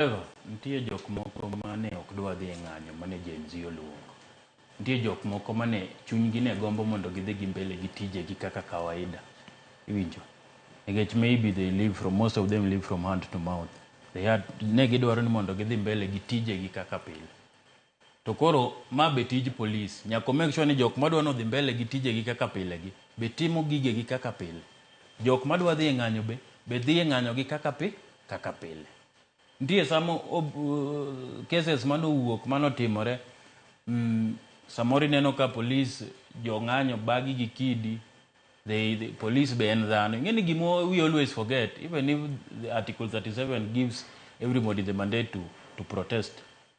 However, nitie jok moko mane ok dwa dhi e ng'anyo mane Gen Z oluongo. Nitie jok moko mane chunygi ne gombo mondo gidhi gi mbele gi tijegi kaka kawaida. Iwinjo? Nikech maybe they live from, most of them live from hand to mouth. They had, ne gidwaro ni mondo gidhi mbele gi tijegi kaka pile. To koro ma be tij police. Nyaka make sure ni jok madwa nodhi mbele gi tijegi kaka pile gi be timo gigegi kaka pile. Jok madwa dhi e ng'anyo be dhi e ng'anyo gi kaka pile. Nitie sama cases manowuok manotimore, samoro ineno ka police jong'anyo bagi gi kidi. The police be en dhano. Ing'e ni gima we always forget, even if the Article 37 gives everybody the mandate to protest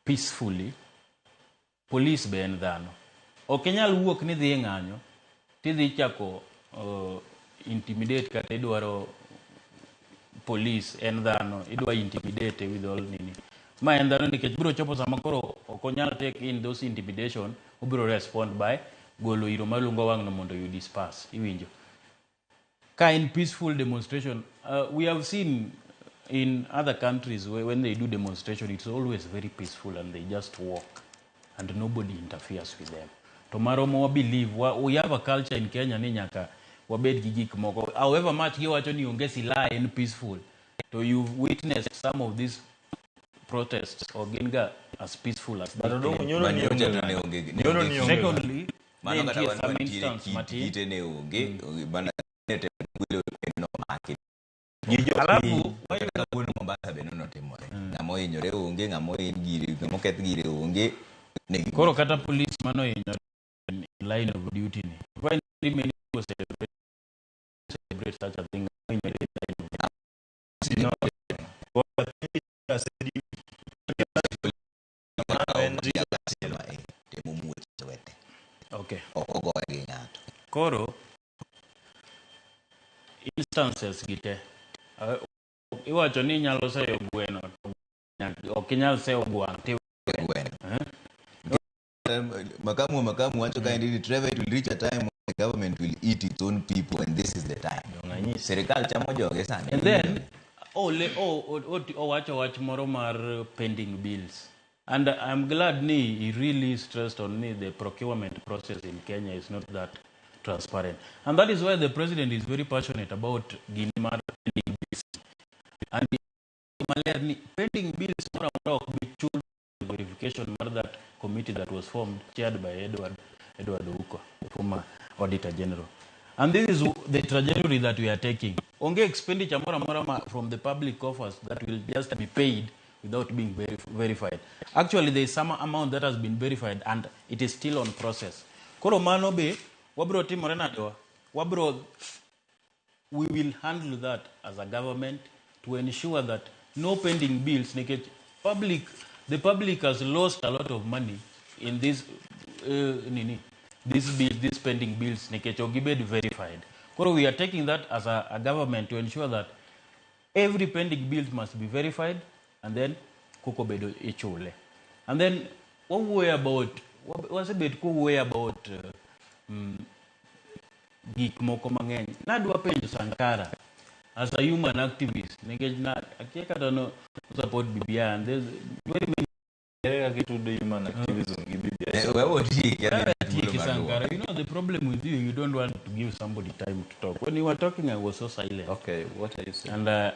peacefully, police be en dhano. Ok inyal wuok ni dhi e ng'anyo tidhi chako intimidate kata idwaro police en dhano, idwa intimidate with all nini. Ma en dhano nikech biro chopo sama koro ok onyal take in those intimidation, obiro respond by golo iro malungo wang' no mondo you disperse. Iwinjo? Ka en peaceful demonstration, we have seen in other countries where when they do demonstration, it's always very peaceful and they just walk and nobody interferes with them. To maromo wa believe we have a culture in Kenya ni nyaka wabed gi gik moko. However much giwacho ni onge silaha, en peaceful, to you've witnessed some of these protests ok gin ga as peaceful as they But Odongo claim. nyoro ni Manyocha onge to ne ng'anyo. onge ne Nyoro onge ni kite. onge. Secondly, Mano ne kata nitie wan some wantiere instance matin. kite ne onge, mana ne temo gwelo kendo nomaki. Gi jo Alafu Kata kawuono Mombasa be notimore. Ng'ama ohinyore onge, ng'ama ohiny gire, ng'ama oketh gire onge. Ne gi Koro kata police manohinyore in line of duty ni find very many people celebrate such a thing, ohinyore in line of duty. No, En temo muoch lwete. Ok ogoye gi ng'ato. Koro instances gi te, iwacho ni inyalo seyo gweno to ok inyal seyo gwang' ti Gweno. Makamu wacho kaendi ni, "Trevor, it will reach a time when the government will eat its own people, and this is the time." Sirikal chamo joge sani. And then owacho wach moro mar pending bills, and I'm glad ni he really stressed on me the procurement process in Kenya is not that transparent, and that is why the president is very passionate about gini mar pending bills, and maler ni pending bills moro amora ok bi chul verification mar that committee that was formed, chaired by Edward Ouko, the former Auditor General. And this is the trajectory that we are taking. Onge expenditure moro amora from the public coffers that will just be paid without being verified. Actually, there is some amount that has been verified and it is still on process. Koro mano be wabro timore nade wa? Wabro we will handle that as a government to ensure that no pending bills, nikech public the public has lost a lot of money in this nini, these bills, these pending bills, nikech ok gibed verified. Koro we are taking that as a government to ensure that every pending bill must be verified and then koko bedo ichule. And then wawuoyo about, wasebet kowuoyo about gik moko mang'eny. Nadwa penjo Sankara as a human activist, nikech na akia kata no support BBI and there's very many Ere kaka itudo human activism gi BBI? Eh, wewe otieki adhi Tieki. thuolo mar Sankara, duoko. you know the problem with you, you don't want to give somebody time to talk. When you were talking, I was so silent. Okay, what are you saying? And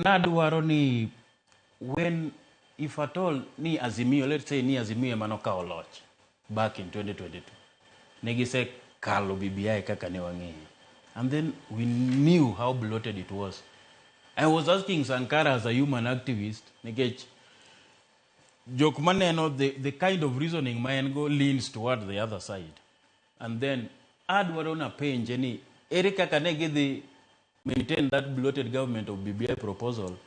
nadwaro ni when, if at all, ni Azimio, let's say ni Azimio ema nokawo loch back in 2022, ne gisekalo BBI kaka ne wang'eyo, and then we knew how bloated it was. I was asking Sankara as a human activist, nikech jok maneno the kind of reasoning ma en go leans toward the other side, and then adwaro napenje ni ere kaka ne gidhi maintain that bloated government of BBI proposal.